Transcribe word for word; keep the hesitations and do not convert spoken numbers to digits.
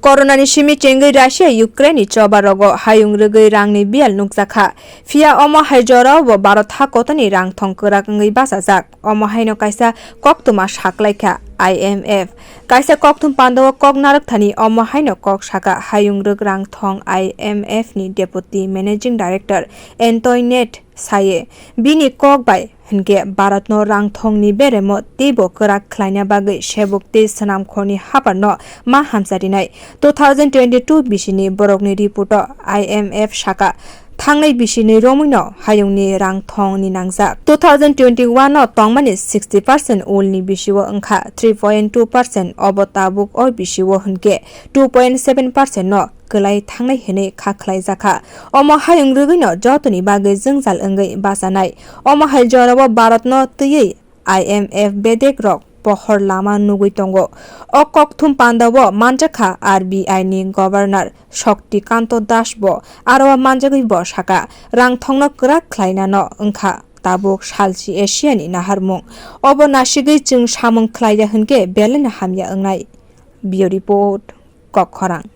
Coronani simi chengwi Russia Ukraine ni choba rogo hayung rwgwi rangni biyal nukjakha. Phiya omo hai jorao bo Bharat hakotorni rang thong kwrak wngwi bachajak. Omo haino kaisa koktwma saklaikha I M F. Kaisa kokthum pandao kok narwkthani omo haino kok saka hayung rwk rang thong I M F ni Deputy Managing Director Antoinette Saye. Bini kok bai hinkhe Bharatno rang thongni beremo teibo kwrak khlaina bagwi sebuk tei swnamkhorni habarno ma hamcharinai. Two thousand twenty-two bisini borokni report-o I M F saka, thangnai bisini romwino hayungni rang thongni nangjak. Two thousand twenty-one-o tongmani sixty percent ulni bisio wngkha three point two percent, obo tabuk o bisio hinkhe two point seven percent no kwlai thangnai hinwi kha khlaijakha. Omo hayung rwgwino jotoni bagwi jwngjal wngwi bachanai. Omo hai jorao Bharatno twiwi I M F bedek rok pohor lama nugwi tongo. O kokthum pandao manjakha R B I ni Governor Shaktikanto Das bo aro manjagwi bo saka, rang thongno kwrak khlainano wngkha tabuk salchi Asia ni naharmung. Obo nasigwi chwng samung khlaiya hinkhe belai no hamya wngnai. Bureau Report, Kokkhorang.